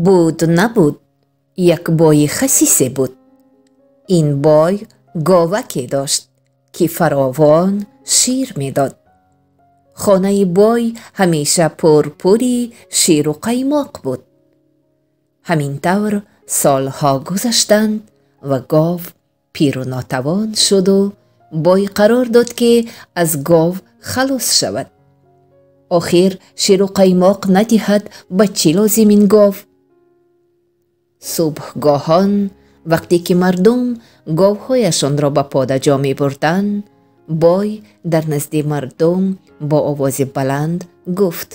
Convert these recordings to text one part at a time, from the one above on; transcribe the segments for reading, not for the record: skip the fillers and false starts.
Буд набуд, як бои хасисе буд. Ин бой говаке дошт, ки фаровон шир медод. Хонаи бой ҳамеша пурпури ширу қаймоқ буд. Ҳамин тавр солҳо гузаштанд ва гов пиру нотавон шуду бой қарор дод, ки аз гов халос шавад. Охир ширу қаймоқ надиҳад, ба чӣ лозим ин гов? Субҳгоҳон, вақте ки мардум говҳояшонро ба подаҷо мебурданд, бой дар назди мардум бо овози баланд гуфт: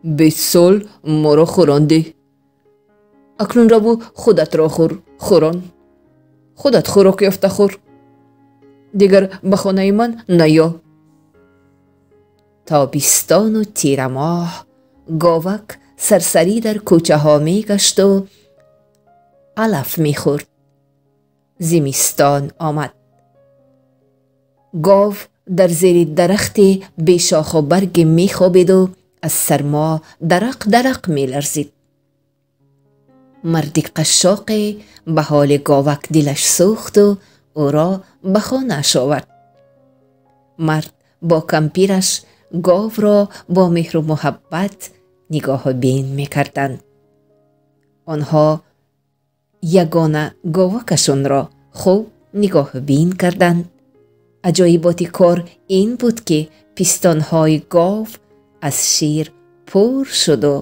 20 сол моро хӯрондӣ, акнун раву худатро хӯр, хӯрон, худат хӯрок ёфта хӯр, дигар ба хонаи ман наё. Тобистону тирамоҳ говак сарсарӣ дар кӯчаҳо мегашту алаф мехӯрд. Зимистон омад. Гов дар зери дарахти бешоху барге мехобиду аз сармо дарақ дарақ меларзид. Марди қашшоқе ба ҳоли говак дилаш сӯхту ӯро ба хонааш овард. Мард бо кампираш говро бо меҳру муҳаббат нигоҳу бин мекарданд. Онҳо ягона говакашонро хуб нигоҳу бин карданд. Аҷоиботи кор ин буд, ки пистонҳои гов аз шир пур шуду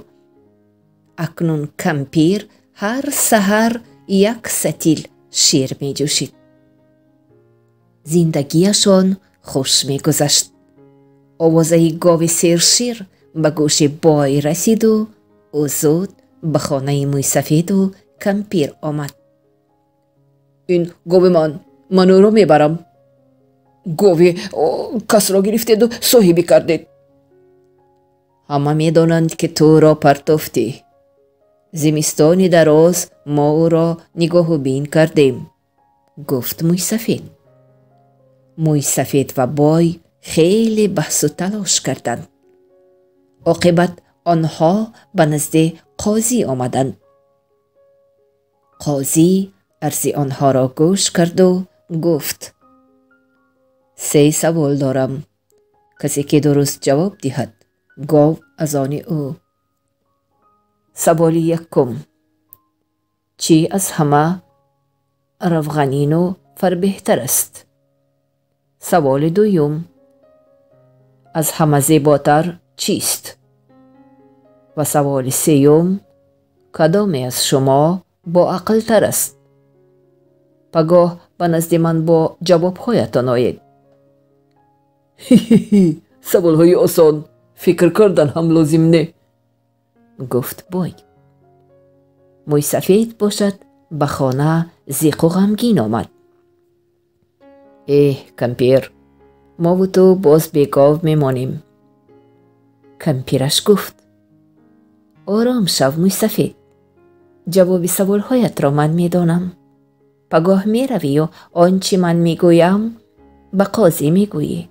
акнун кампир ҳар саҳар як сатил шир меҷӯшид. Зиндагиашон хуш мегузашт. Овозаи гови сершир ба гӯши бой расиду ӯ зуд ба хонаи мӯйсафеду кампир омад. Ин гови ман, ман ӯро мебарам. Гови касро гирифтеду соҳибӣ кардед. Ҳама медонанд, ки туро партофтӣ. Зимистони дароз мо ӯро нигоҳу бин кардем, гуфт мӯйсафед. Мӯйсафед ва бой хеле баҳсу талош карданд. Оқибат онҳо ба назди қозӣ омаданд. Қозӣ арзи онҳоро гӯш карду гуфт: се савол дорам. Касе ки дуруст ҷавоб диҳад, гов аз они ӯ. Саволи якум: чӣ аз ҳама равғанину фарбеҳтар аст? Саволи дуюм: аз ҳама зеботар чист? Ва саволи сеюм: кадоме аз шумо боақлтар аст? Пагоҳ ба назди ман бо ҷавобҳоятон оед. Ҳи-ҳи-ҳи, саволҳои осон, фикр кардан ҳам лозим не, гуфт бой. Мӯйсафед бошад, ба хона зиқу ғамгин омад. Эҳ, кампир, мову ту боз бегов мемонем. Кампираш гуфт: ором шав, мӯйсафед, ҷавоби саволҳоятро ман медонам. Пагоҳ меравию он чӣ ман мегӯям, ба қозӣ мегӯӣ.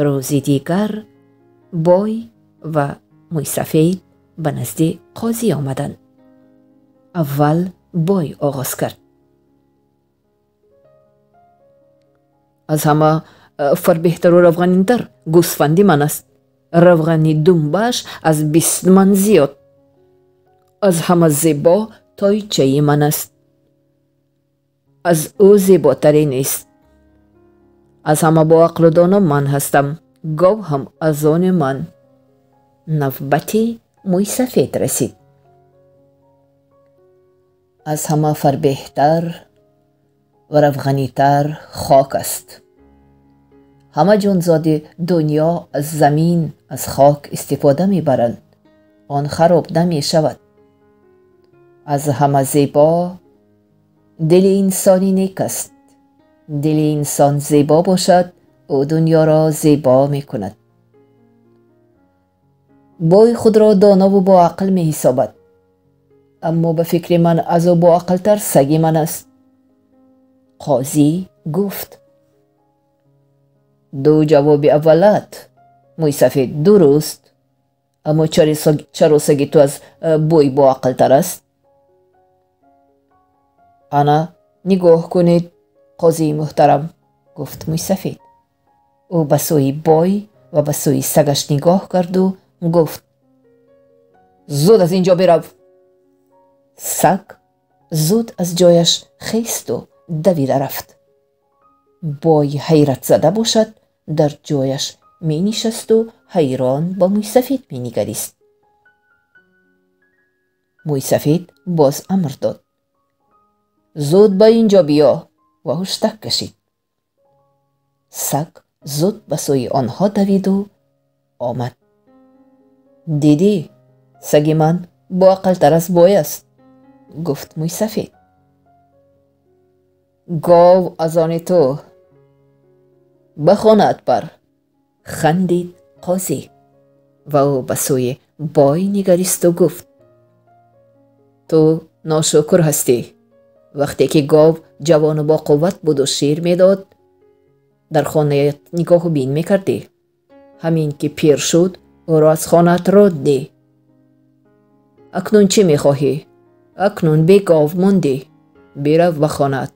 Рӯзи дигар бой ва мӯйсафед ба назди қозӣ омаданд. Аввал бой оғоз кард. Аз ҳама фарбеҳтару равғанинтар гӯсфанди ман аст. Равғани думбааш аз 20 ман зиёд. Аз ҳама зебо тойчаи ман аст. Аз ӯ зеботаре нест. Аз ҳама боақлу доно ман ҳастам. Гов ҳам аз они ман. Навбати мӯйсафед расид. Аз ҳама фарбеҳтар ва равғанитар хок аст. Ҳама ҷонзоди дунё аз замин, аз хок истифода мебаранд. Он хароб намешавад. Аз ҳама зебо дили инсони нек аст. Дили инсон зебо бошад, ӯ дунёро зебо мекунад. Бой худро донову боақл меҳисобад, аммо ба фикри ман аз ӯ боақлтар саги ман аст. Қозӣ гуфт: ду ҷавоби аввалат, мӯйсафед, дуруст, Аммо чаро саги ту аз бой боақлтар аст? Ана, нигоҳ кунед, қозии муҳтарам, гуфт мӯйсафед. Ӯ ба сӯи бой ва ба сӯи сагаш нигоҳ карду гуфт: зуд аз ин ҷо бирав. Саг зуд аз ҷояш хесту давида рафт. Бой ҳайратзада бошад, дар ҷояш менишасту ҳайрон ба мӯйсафед менигарист. Мӯйсафед боз амр дод: зуд ба ин ҷо биё, ва ҳуштак кашид. Саг зуд ба сӯи онҳо давиду омад. Дидӣ, саги ман боақлтар аз бой аст, гуфт мӯйсафед. Гов аз они ту, ба хонаат бар, хандид қозӣ ва ӯ ба сӯи бой нигаристу гуфт: ту ношукр ҳастӣ. Вақте ки гов ҷавону боқувват буду шир медод, дар хонаят нигоҳу бин мекардӣ. Ҳамин ки пир шуд, ӯро аз хонаат рондӣ. Акнун чӣ мехоҳӣ? Акнун бегов мондӣ. Бирав ба хонаат.